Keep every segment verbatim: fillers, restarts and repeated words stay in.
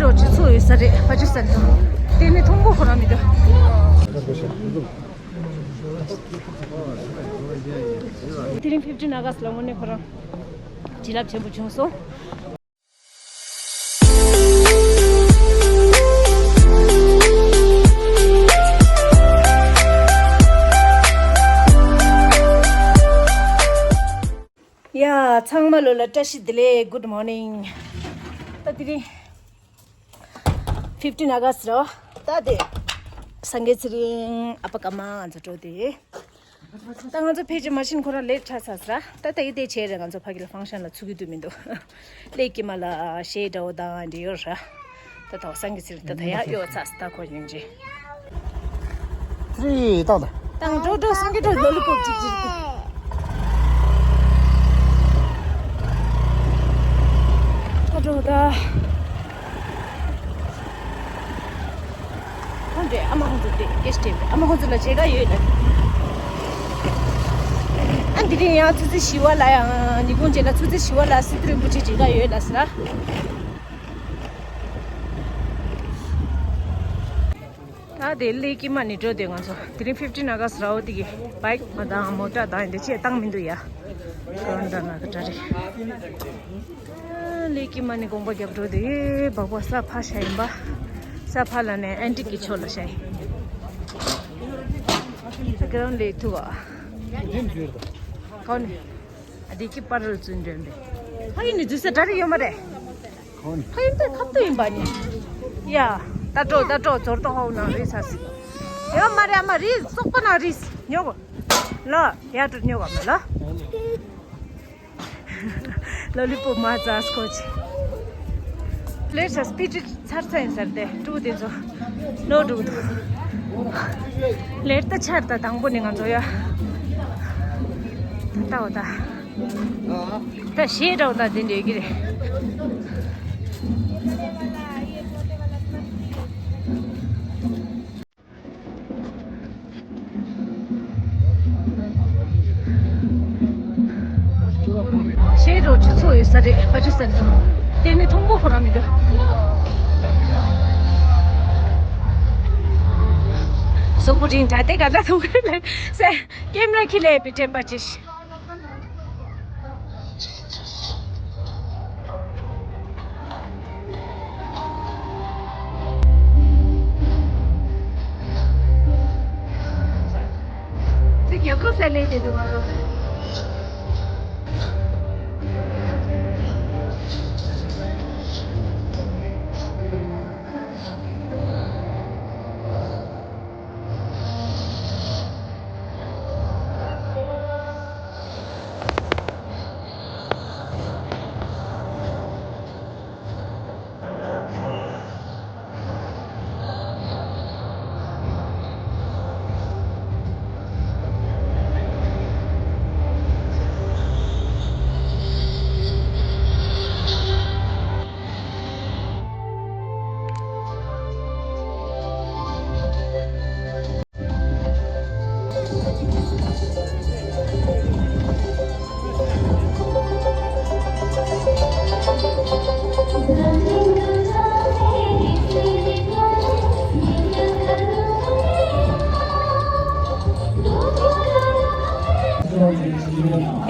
རོགས་ཅི་ཚོ་ཡོད་ས་རེད། ཕ་ཆུ་ས་རེད། དེ་ནི་མཐོང་གོ་ཁོ་རང་མི་འདུག་དེ་རིང་ཕིབ་ཊིན་ཨ་ག་སི་ལ་དངོས་གནས་ཁོ་རང་བྱིན་རླབས་ཆེན་པོ་བྱུང་སོང་། ཡ། ཚང་མ་ལོ་ལ་བཀྲ་ཤིས་བདེ་ལེགས། Good morning། ད་དེ་རིང་ཕིབ་ཊིན་ཨ་ག་སི་རོ། ད་དེ་སངས་རྒྱས་ཚེ་རིང་ཨ་ཕ་ཀརྨ་ང་ཚོ་འགྲོ་དེ། ད་ང་ཚོ་ཕལ་ཆེར་མ་ཤི་ན་ཁོ་རང་ལེཊ་ཆགས་ཚར་ས་ར། ད་ད་ཡི་དེ་བྱས་རེད། ང་ཚོ་ཕ་གི་ལ་ཕང་ཤན་ལ་ཚུགས་ཀྱི་འདུག་མི་འདུག་ལས་ཀྱི་མ་ལ་གཞས་འདྲ་བོ་དང་འདྲ་ཡོད་ར། ད་ད་སངས་རྒྱས་ཚེ་རིང་ད་ད་ཡག་ཡོད་ཚ་ད་ཁོ་ཡིན་རྗེས། ཁྲི་བཏང་དང་། བཏང་། འགྲོ་འགྲོ། སངས་རྒྱས་འགྲོ། ལོ་ལི་པོབ་ཅིག་ཅིག་ད་འགྲོ་ད། ཁོང་ཚོས་ཨ་མ་ཁོང་ཚོ་དེ་སྐད་ཆ་དྲིས་པས། ཨ་མ་ཁོང་ཚོ་ལ་མཇལ་ཁ་ཡོད་ལ། ཨ་འདི་རིང་ཡང་ཆུ་ཚོད་བཞི་པ་ལ་ཡང་ཉི་གུང་རྗེས་ལ་ཆུ་ཚོད་བཞི་པ་ལ་སི་ཏུ་རིན་པོ་ཆེ་མཇལ་ཁ་ཡོད་ལ་ཟེར། ད་དེ་ལས་ཀྱི་མ་ནི་འགྲོ་དེ་ང་ཚོ་དེ་རིང་ཕིབ་ཊིན་ཨ་ག་སི་ར་བོ་དེ་གི་བྷའིག་མ་དང་མོ་ཊ་དང་འདི་ཆས་བཏང་མི་འདུག་ཡ། ཀོ་རོན་ཌ་ན་ག་འདྲ་རེད། ལས་ཀྱི་མ་ནི་དགོངས་པ་རྒྱབ་འགྲོ་དེ་བག་པ་ས་ཕ་ཤ་ཡིན་པ། ས་ཕ་ལ་ནས་ཨན་ཊི་གི་ཕྱོགས་ལ་ཤ་ཡིན། ས་ག་རང་ལས་ཐུག་ག་གོ་ནི། ཨ་དེ་ཀི་པར་རུ་ཙུན་འདྲེན་པས། ཧ་ཡིན་ནི་འཛུལ་ས་གྲ་རེ་ཡོད་མ་རེད། ཧ་ཡིན་ཏེ་ཁབ་ཏུ་ཡིན་པ་ནི། ཡ། ད་འགྲོ་ད་འགྲོ། ཛོར་ཏོ་ཧོ་ནང་རི་ས་སི། ཡོད་མ་རེད། ཨ་མ་རི་སོག་པོ་ནང་རི་ཉོ་གོ་ལ། ཡ་འགྲོ་ཉོ་ག་མ་ལ། ལོ་ལི་པོབ་མ་ཛ་སྐོ་ཆི། ལེར་ས་སྤི་ཏི་ཚར་ཚར་ཡིན་ཟེར་ཏེ་ཕྲུ་གུ་དེ་ཚོ་ནོར་འགྲོ་གི་འདུག་ལེར་ད་ཆར་ད་དང་པོ་ནས་ང་ཚོ་ཡ། ད་ལྟ་འོ་ད། ད་གཞས་འདྲ་བོ་ད་དེ་འདྲ་ཡོད་ཀྱི་རེད། གཞས་རོ་ཆུ་ཚོད་ཡོད་ས་རེད། ཕ་ཆུ་ས་རེད། དེ་ནི་མཐོང་གོ་ཁོ་རང་མི་འདུག་གཟུགས་པོ་རིང་དྲ་དེ་ག་ད་མཐོང་གི་ལེ་སེ། ཀེམ་ར་ཁྱི་ལས་པའི་དྲན་པ་ཅི་ཞིག་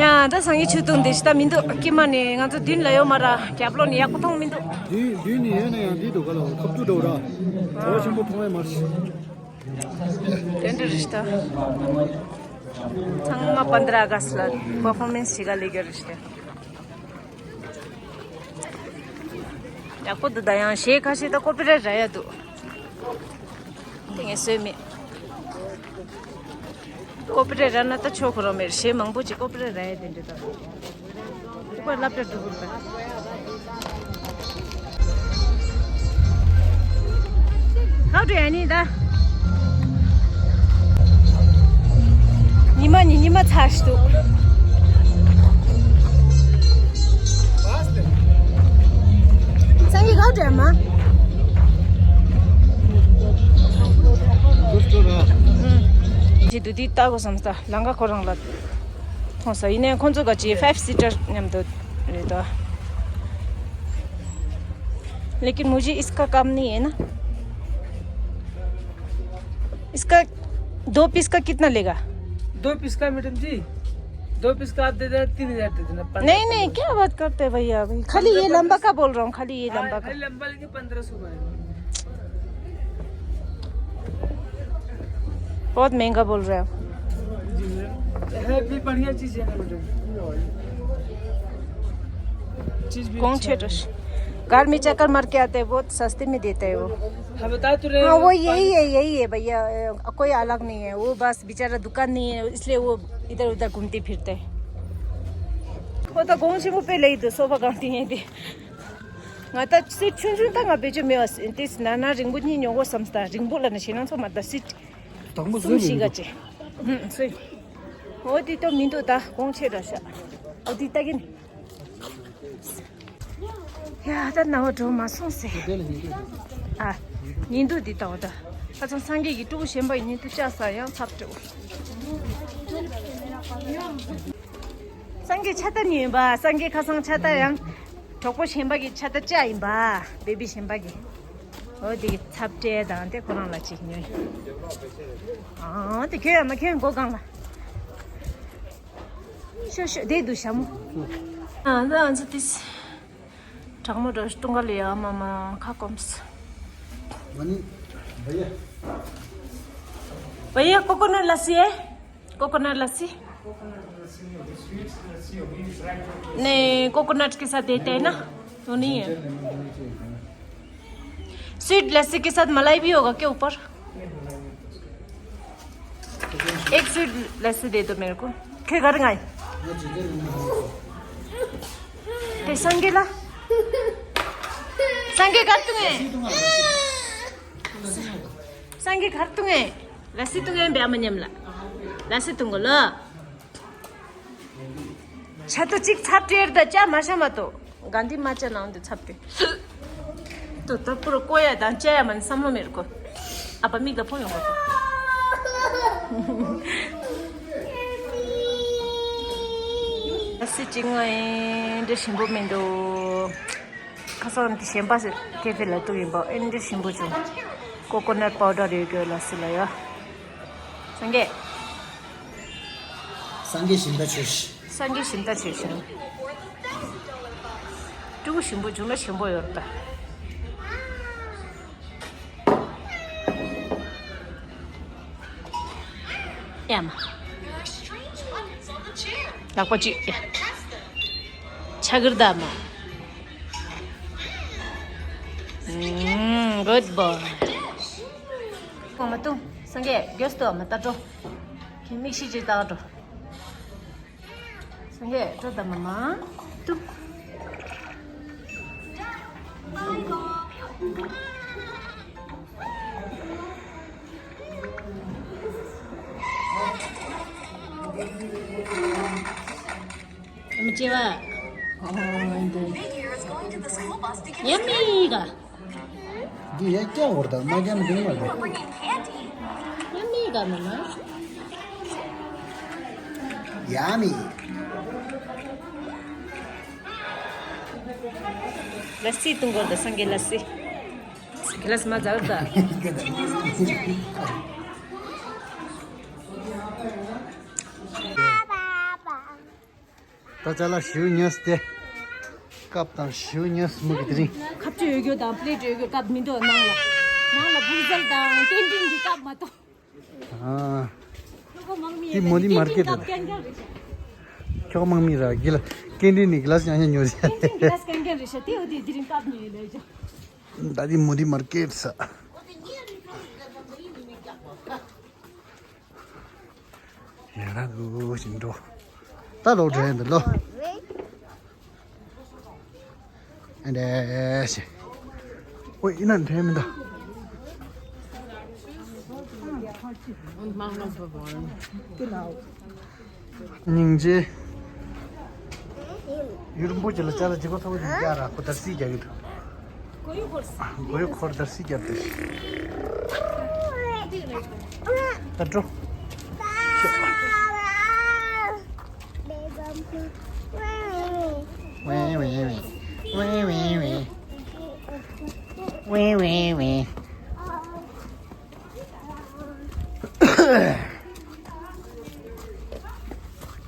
ཡ། ད་སང་ཉིན་ཆུ་བཏུང་དེ་ཤི་ད་མི་འདུག་ཀི་མ་ནི་ང་ཚོ་མདུན་ལ་ཡོད་མ་ར། རྒྱབ་ལོགས་ནི་ཡག་པོ་མཐོང་མི་འདུག་མདུན་མདུན་ནི་ཡོད་ན་ཡང་འདི་འདུག་ག་ལ་ཁབ་ཏུ་འགྲོ་ར། གྲོ་ཆེན་པོ་མཐོང་ཡ་མ་རེད། དེ་འདྲ་རེད་ཤི་ད། ཚང་མ་པན་དྲ་ཨ་ག་སི་ལ་པར་ཕོར་མེན་སི་བྱེད་ག་ལས་ཀྱི་རེད་ཤི་ད། ཡག་པོ་འདུག་ད་ཡང་གཞས་ཁ་ཤས་ད་ཀོ་པི་རའེ་ཊི་རག་ཡ་འདུག་དེ་ངས་བཟོས་མེད། ཀོ་པི་རའེ་ཊི་རག་ན་ད་ཆོག་ཁོ་རང་མེད། གཞས་མང་པོ་ཅིག་ཀོ་པི་རའེ་ཊི་རག་ཡ་དེ་འདྲ་ད། ཁོ་སློབ་གྲྭ་འགྲོ་དགོས་པ། How to any ད། ཉི་མ་ཉི་ཉི་མ་ཚ་ཞིག་འདུག་སངས་རྒྱས་ག་འདྲ་མ། ཅི་འདུག་འདི་ལྟ་དགོས་བསམ་ས། ལམ་ཁ་ཁོ་རང་ལ་མཐོང་ས་ཡིན་ནའི་ཁོང་ཚོ་ག་ཅི་ཕའིབ་སི་ཊར་མཉམ་དུ་རེད་དོ། लेकिन मुझे इसका काम नहीं है ना। इसका दो पीस का कितना लेगा? दो पीस का मैडम जी, दो पीस का आप दे देना, तीन हजार दे देना। नहीं नहीं, क्या बात करते हैं भैया? अभी खाली ये लंबा का बोल रहा हूँ, खाली ये लंबा का। खाली लंबा लेंगे, पन्द्रह सौ का है। बहुत महंगा बोल रहे हो। जी मैम, है भी बढ़िया चीज़ है ना मैडम। चीज़ भी कौन अच्छा है। घर में चक्कर मार के आते हैं, बहुत सस्ते में देते हैं वो। हाँ, बता तो रहे हाँ, हो। वो यही है, यही है भैया, कोई अलग नहीं है। वो बस बेचारा दुकान नहीं है, इसलिए वो इधर उधर घूमते फिरते हैं। वो तो कौन सी मुँह पे ले दो, सोफा गांधी है दे। ང་ད་སི་ཊི་ཆུང་ཆུང་ད་ང་བེད་སྤྱོད་མེད་པ་སི་ཊི་ན་ན་རིང་པོ་གཉིས་ཉོ་དགོས་བསམ་སྟ་རིང་པོ་ལ་ནི་ཞེ་ནང་ཚོ་མ་ད་སི་ཊི་དང་པོ་གསུམ་བཞི་ག་ཅེ་ཧུམ་སུ་ཡི་འོ་དི་ཏོ་མི་འདུག་ད་གོང་ཆེ་ར་ཤ་འོ་དི་ལྟ་གིན་ཡ་ད་ན་བ་འགྲོ་མ་སོང་སེ་ཨ་ཉིན་འདུག་དི་ལྟ་བ་ད་ཁ་ཚང་སངས་རྒྱས་ཀྱི་སྤྲུལ་སྐུ་གཞན་པ་ཡི་ཉིན་དུ་བཅའ་ས་ཡང་ཚབ་སྤྲོ། སངས་རྒྱས་ཕྱག་རྟ་ཉོས་ཡིན་པ། སངས་རྒྱས་ཁ་སང་ཕྱག་རྟ་ཡང་གྲོགས་པོ་གཞན་པ་གི་ཕྱག་རྟ་བཅའ་ཡིན་པ། བེ་བི་གཞན་པ་གི་འོ་དེ་གི་ཚབ་སྤྲད་དང་དེ་ཁོ་རང་ལ་ཅིག་ཉོས། ཨང་དེ་ཁྱོད་ཡང་མ་ཁྱོད་མགོ་གང་ལ། ཤོ་ཤོ་དེ་འདུག་ཞྭ་མོ། ཨ་ད་ཨ་ཚོ་དེ། དྲག་མོ་འགྲོ་ཤི་ཏུང་ག་ལི་ཡ་མ་མ་ཁ་སྐོམས། ཨ་ནི། བ་ཡ། བ་ཡ་ཀོ་ཀོ་ནཊ་ལ་སི་ཨེ། ཀོ་ཀོ་ནཊ་ལ་སི། नहीं, कोकोनट के साथ देते हैं ना, तो नहीं है। स्वीट लस्सी के साथ मलाई भी होगा क्या ऊपर? एक स्वीट लस्सी दे दो मेरे को। के घर गए? ते संगीला। संगी घर तुंगे। संगी घर तुंगे। लस्सी तुंगे ब्याह में नियमला। लस्सी तुंगो लो। ཆ་ཏོ་གཅིག་ཚབ་སྤྲད་ད་ཅ་མ་ཤ་མ་ཏོ། ག་འདི་མ་ཅ་ནང་དུ་ཚབ་སྤྲད། ཏོ་ཏོ་པུ་རོ་ཀོ་ཡ་དང་ཅ་ཡ་མ་ནི་བསམ་བློ་མེད་རུ་ཀོ། ཨ་པ་མིག་ལ་ཕོ་ཡོང་གོ་ཏོ། ཨ་སི་ཅིང་ཨེ་འདྲ་ཞིམ་པོ་མི་འདུག་ཁ་སང་དེ་གཞན་པ་ཟེར་ཀེ་ཧྥེ་ལ་གཏུགས་ཡིན་པ་ཨེ་འདྲ་ཞིམ་པོ་བྱུང་། ཀོ་ཀོ་ནཊ་པའུ་ཌར་ཡོད་རྒྱུ་ལ་སི་ལ་ཡ། སངས་རྒྱས། སངས་རྒྱས་ཞིམ་ད་ཆོས་ཤི། སངས་རྒྱས་ཞིམ་ད་ཆོས་ཤི། སྤྲུལ་སྐུ་ཞིམ་པོ་བྱུང་ན་ཞིམ་པོ་ཡོད་རེད་ད། ཡ་མ། ལག་པ་གཅིག་ཡ། ཆ་གིར་ད་མ། ཨུམ། Good boy. གོང་མ་ཏུ། སངས་རྒྱས་རྒྱོས་ཏོ་མ་ལྟ་འགྲོ། ཁྱེད་མིག་ཤེས་ཅིག་ལྟ་འགྲོ། སངས་རྒྱས་འགྲོ་ད་མ་མ། ཏུ། མི་ཅེ་བ། ཡ་མི་ག་འདི་ཡ་སྐྱ་བོར་དང་མ་སྐྱ་ན་འདུག་མ་འདུག་ཡ་མི་ག་མ་མ། ཡ་མི། ལ་སི་ཏུང་གོར་དང་སངས་རྒྱས་ལ་སི། གི་ལ་སི་མ་ཛར་ད། ད་ཅ་ལག་ཞིའུ་ཉོས་ཏེ། ཀབ་དང་ཞིའུ་ཉོས་མུ་གི་དེ་རིང་། ཁ་ཆུ་ཡོད་རྒྱུ་དང་པླེ་ཊི་ཡོད་རྒྱུ་ཀབ་མི་འདུག་ནང་ལ། ནང་ལ་བུག་ཟལ་དང་ཏན་ཏན་གྱི་ཀབ་མ་གཏོགས། ཨ། ཁྱོ་གོ་མང་མི་དེ་མོ་དི་མར་ཀེ་ཊི་ཀབ་རེད། ཀན་ཀན་རེད་ཤག་ཁྱོ་གོ་མང་མི་ར་གི་ལ་ཀན་ཏིན་ནི་གི་ལ་སི་ཡང་ཡང་ཉོ་ཟེར། ཀན་ཏིན་གི་ལ་སི་ཀན་ཀན་རེད་ཤག་དེ་འོ་དེ་དེ་རིང་ཀབ་ཉོས་ཡོད་ལ་ཡོད་ཅག་ད་དི་མོ་དི་མར་ཀེ་ཊི་ས། ཡ་ར་གུ་ཞིག་འགྲོ། ད་ལོ་འདྲེན་འདི་ལོ། ཨ་འདྲེ་ཞེ། ཨོ་ཡིན་ན་འདྲེན་མི་འདུག་སྙིང་རྗེ། ཡུལ་རིན་པོ་ཆེ་ལ་ཅ་ལག་ལྗིད་པོ་ཚ་པོ་ཞིག་རྒྱག་ར་ཁོ་དར་སིལ་རྒྱག་གི་འདུག་མགོ་ཡུ་འཁོར་དར་སིལ་རྒྱག་དེ། ད་འགྲོ། ཝེ་ཝེ་ཝེ། ཝེ་ཝེ་ཝེ། ཝེ་ཝེ་ཝེ།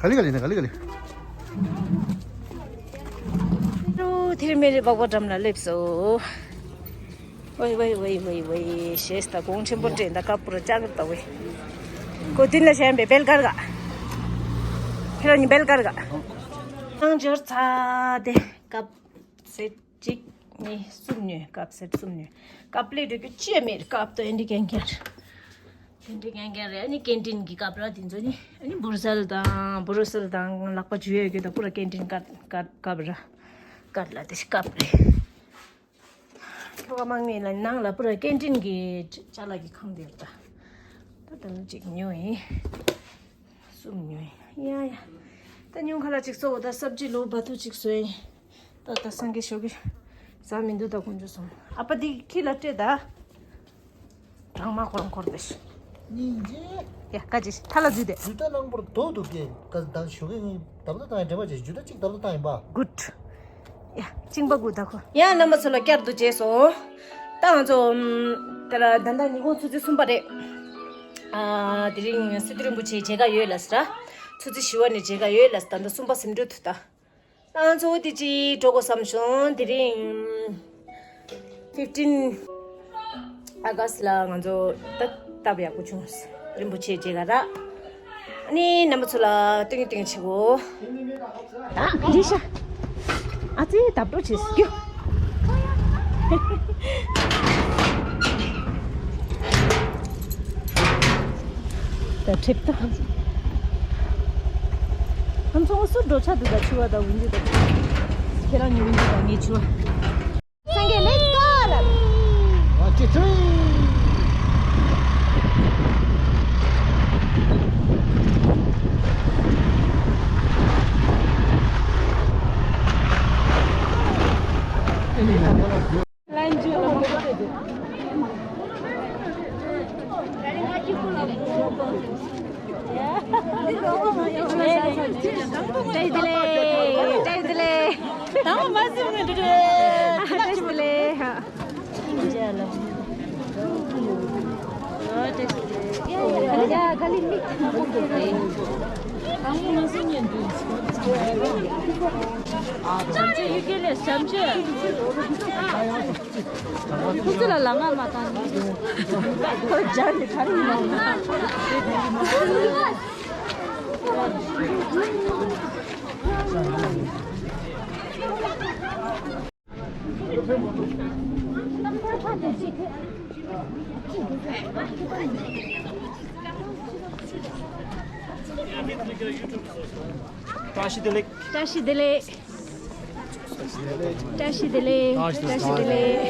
ག་ལེ་ག་ལེ་ན་ག་ལེ་ག་ལེ། ཨོ་ཐེར་མེ་རི་སྦག་སྦག་འགྲམ་ལ་སླེབས་སོ། ཝེ་ཝེ་ཝེ་ཝེ་ཝེ། ཞེས་ད་གོང་ཆེན་པོ་དྲན་ད་ཀ་པུ་ར་ཅང་ད་ཝེ། གོ་ཏིན་ལ་ཤན་པེ་བེལ་གར་ག་ཁྱེད་རང་ཉིད་བེལ་གར་ག་ནང་འབྱོར་ཚ་དེ་ཀབ་སེ་གཅིག་གཉིས་གསུམ་ཉོས། ཀབ་སེ་གསུམ་ཉོས། ཀབ་ལས་འགྲོ་རྒྱུ་ཅི་ཡང་མེད། ཀབ་ཏོ་ཨེ་འདྲ་རྐྱང་རྐྱང་རེད། ཨེ་འདྲ་རྐྱང་རྐྱང་རེད། ཨ་ནི་ཀེན་ཊིན་གྱི་ཀབ་ར་དེ་ཚོ་ནི་ཨ་ནི་འབུར་སེལ་དང་འབུར་སེལ་དང་ལག་པ་འཇུ་ཡས་ཡོད་ཀྱི་ད་པུ་ར་ཀེན་ཊིན་ཀབ་ཀབ་ཀབ་ར་ཀབ་ལ་དེ་ཀབ་རེད། ཁྱོ་ག་མང་ནི་ལ་ནང་ལ་པུ་ར་ཀེན་ཊིན་གྱི་ཅ་ལག་གི་ཁང་དེ་རེད་ད། ད་ད་ནི་གཅིག་ཉོས་ཡིན། གསུམ་ཉོས་ཡིན། ཡ་ཡ། ད་ཉུང་ཁ་ལ་གཅིག་གསོ་བ་ད་སབ་ཇི་ལོ་བ་ཐུ་གཅིག་བཟོས་ཡིན། ད་ད་སང་གེ་ཞོགས་གེ་ཟ་མི་འདུག་ད་དཀོན་མཆོག་གསུམ། ཨ་ཕ་འདི་ཁྱི་ལ་སྤྲད་ད། གྲང་མ་ཁོ་རང་འཁོར་ཏེ་ཤི། སྙིང་རྗེ། ཡ་ཀ་ཅི་ཐ་ལ་འཛུལ་ཏེ། ཇུ་ཏ་ནང་པོར་རྡོ་འདུག་གེ་ཀ་ཟི་ད་ཞོགས་གེ་ངའི་དབ་ད་བཏང་ཡ་འདྲེ་མ་བྱེད་ཇུ་ཏ་གཅིག་དབ་ད་བཏང་ཡིན་པ། གུད། ཡ་ཅིང་པ་གུད་ད་ཁོ། ཡ་རྣམ་པ་ཚོ་ལ་བསྐྱར་དུ་མཇལ་སོང་། ད་ང་ཚོ་ཨམ། དེ་ལ་ད་ལྟ་ཉིན་གུང་ཆུ་ཚོད་གསུམ་པ་རེད། ཨ་དེ་རིང་སི་ཏུ་རིན་པོ་ཆེ་མཇལ་ཁ་ཡོད་ལ་ཟེར། ཆུ་ཚོད་བཞི་པ་ནས་མཇལ་ཁ་ཡོད་ལ་ཟེར། ད་ལྟ་གསུམ་པ་ཟིན་འགྲོ་ཐུབ་ད། ང་ཚོ་དེ་ཅི་འགྲོ་དགོས་བསམ་བྱུང་། དེ་རིང་ཕིཕ་ཊིན་ཨ་ག་སི་ལ་ང་ཚོ་ད་སྟབས་ཡག་པོ་བྱུང་། རིན་པོ་ཆེ་མཇལ་ཁ་རག་ཨ་ནི་རྣམ་པ་ཚོ་ལ་སྟོན་གྱི་སྟོན་གྱི་བྱེད་གོ། ད་འདི་ཤ་ཨ་ཙི་བརྡབ་འགྲོ་བྱེད་སྐྱོ། ད་ཁྲིད་ད། ཁམས་ཚོང་སུ་འགྲོ་ཆ་དུ་ད་ཆུ་བ་ད་ཝིན་ཇི་ད། ཁྱེད་རང་ཉིད་ཝིན་ཇི་ད་ངའི་ཆུ་བ། སངས་རྒྱས་let's go ལབ། ཨ་ཅེ་ཚུལ། བཀྲ་ཤིས་བདེ་ལེགས། བཀྲ་ཤིས་བདེ་ལེགས། བཀྲ་ཤིས་བདེ་ལེགས། ཁོ་ཚོ་ལ་ལ་མ་མ་བཏང་། ཁོ་སྦྱར་ནས་ག་རེ་ཡིན་ནམ། བཀྲ་ཤིས་བདེ་ལེགས། བཀྲ་ཤིས་བདེ་ལེགས། བཀྲ་ཤིས་བདེ་ལེགས། བཀྲ་ཤིས་བདེ་ལེགས།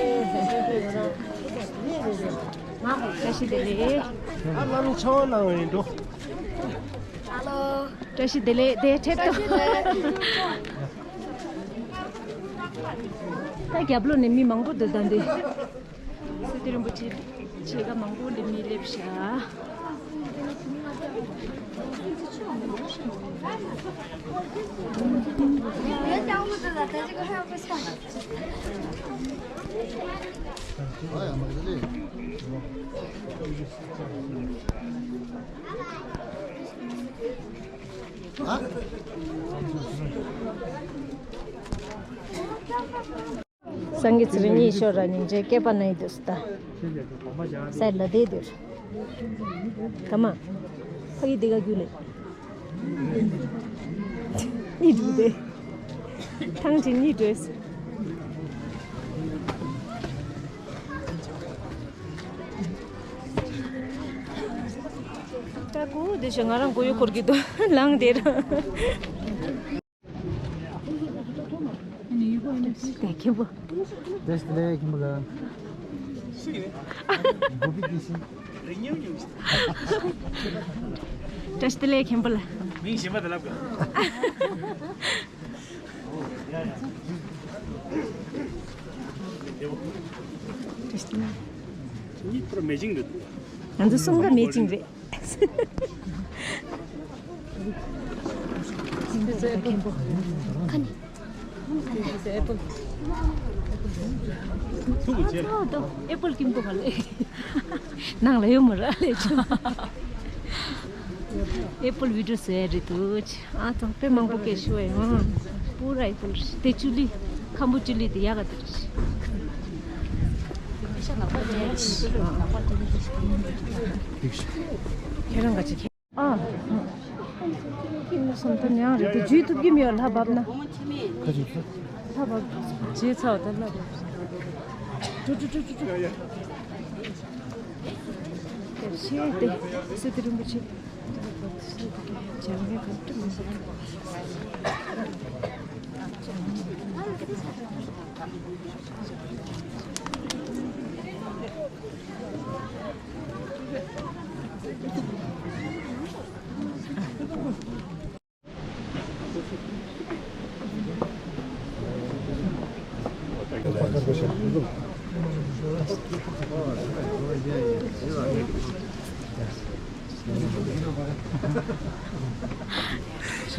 བཀྲ་ཤིས་བདེ་ལེགས། ཨ་བླ་མའི་ཆང་གནང་བ་ཡིན་འགྲོ། བཀྲ་ཤིས་བདེ་ལེགས། དེ་ཁྲེབ་ཏོ། ད་རྒྱབ་ལོགས་ནས་མི་མང་པོ་འདུག་ད་འདི། སི་ཏུ་རིན་པོ་ཆེ་ཆེ་ག་མང་པོ་འདི་མི་སླེབས་ཤག་སངས་རྒྱས་ཚེ་རིང་གཉིས་ཤོར་ར་སྙིང་རྗེ་སྐྱེས་པ་ན་ཡི་དུས་སུ་ད། སའི་ལ་དེ་དུར། ད་མ། ཕ་གི་དེ་ག་རྒྱུ་ལེ། གཉིས་འགྲུབ་དེ། ཐང་ཆེན་གཉིས་འགྲོས། ད་གོ་དེ་ཤ་ང་རང་གོ་ཡོད་འཁོར་གི་འདུག་ལང་དེ་ར། དེ་ཁྱེད་པོ། བཀྲ་ཤིས་བདེ་ལེགས་མཁན་པོ་ལགས། སུ་ཡོད། བོ་བི་སྐྱིད་ཤིང་། རིག་ཉུང་ཉུང་ཞིག་བཀྲ་ཤིས་བདེ་ལེགས་མཁན་པོ་ལགས། མིང་གཞན་པ་དེ་ལབ་དགོས། བཀྲ་ཤིས་བདེ་ལེགས། གཉིས་པོར་མེ་ཅིང་རེད། ང་ཚོ་གསུམ་ཀ་མེ་ཅིང་རེད། ཁ་ནས། This is apple. ཐུག་ཅེ། ཨ་ཏོ་ཨེ་པལ་ཀིམ་ཏོ་ག་ལེ། ནང་ལ་ཡོད་མ་ར་ལེ་ཅོ། ཨེ་པལ་བི་ཌིའོ་བཟོ་ཡ་རེད་འདུག་ཨ་ཙང་དཔེ་མང་པོ་སྐད་ཤོད་ཡོང་། པུ་ར་ཨེ་པལ་རེད། དེ་ཅུ་ལི། ཁམ་བུ་ཅུ་ལི་དེ་ཡག་ག་དེ་རེད། ཁྱེད་རང་ག་ཅི་ཨ། སོང་ད་ཉང་རེད་དེ་འཇུས་ཐུབ་ཀྱི་མི་ཡོད་ལྷ་བབས་ན། ཁ་ཅིག་ལྷ་བབས། བྱས་ཚར་བ་ད་ལྷ་བབས། ཀྲུ་ཀྲུ་ཀྲུ་ཀྲུ་ཀྲུ། ཤེས་ཏེ་སི་ཏི་རིན་པོ་ཆེ།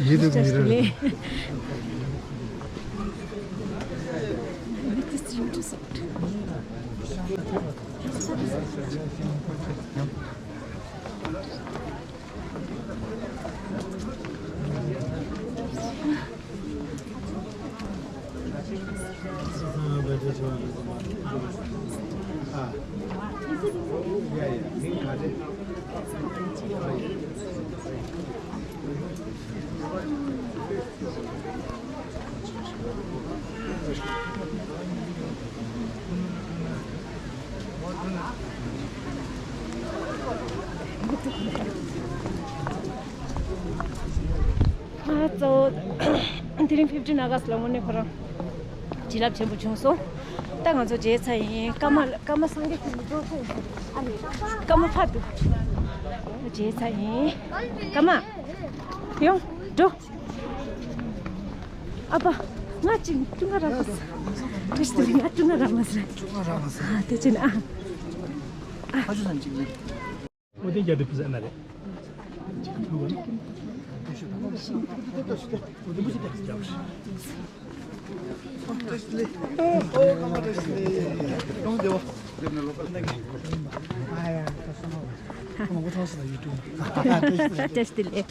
ཡིད་དུ་མི་རུང་། ཨ་ཙོ། དེ་རིང་ཕིབ་ཊིན་ཨ་གྷ་སི་ལ་དངོས་གནས་ཁོ་རང་བྱིན་རླབས་ཆེན་པོ་བྱུང་སོང་། ད་ང་ཚོ་མཇལ་ཚར་ཡིན། ཀརྨ་ཀརྨ་སངས་རྒྱས་ཁྱིམ་དུ་འགྲོ་ཚར་ཡིན། ཨ་ནི་ཀརྨ་ཕ་དུ་མཇལ་ཚར་ཡིན། ཀརྨ་ཡོང་འགྲོ། ཨ་ཕ། ང་ཅིག་ཀྲུང་ག་ར་མ་ཟ། ཏུ་ཤི་ང་ཀྲུང་ག་ར་མ་ཟ། ཀྲུང་ག་ར་མ་ཟ། ཨ་དེ་ཅི་ན་ཨ། ཨ་ཅུ་ན་ཅིག་ནི། ཨོ་དེ་རྒྱ་དེ་ཕུ་ཟ་ན་རེད། ཏེ་སི་ལེ།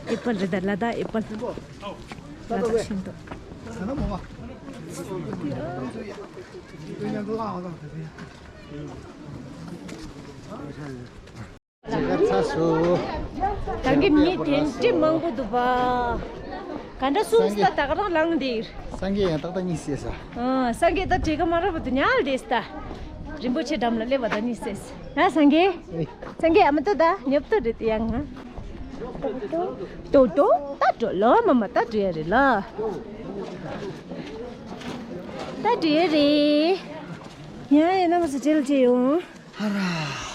ཨེ་པལ་རེད་ད། ལ་དྭགས་ཨེ་པལ། ལ་དྭགས་ཤིང་ཏོག་ད་གིན་མི་དེ་འདྲ་མང་པོ་འདུག་པ། ག་འདྲ་སོང་ས་ད་ག་རང་ལངས་འདིར། སངས་རྒྱས་ཡང་ཏག་ཏག་གཉིད་སད་ས། ཨ། སངས་རྒྱས་ད་བྲེལ་ག་མ་རག་པ་དུ་ཉལ་བསྡད་ས་ད། རིན་པོ་ཆེ་འགྲམ་ལ་སླེབས་པ་ད་གཉིད་སད་ས། ན་སངས་རྒྱས། ཨེ། སངས་རྒྱས་ཨ་མ་ཏོ་ད་ཉོབ་ཏོ་རེད་དེ་ཡང་ང་། ཏོ་ཏོ་ད་འགྲོ་ལོ་མ་མ་ད་འགྲོ་ཡ་རེད་ལ། ད་འགྲོ་ཡ་རེད། ཡ་ཡ་ན་མ་སུ་ཇེལ་ཇེ་ཡོང་། ཧ་ར།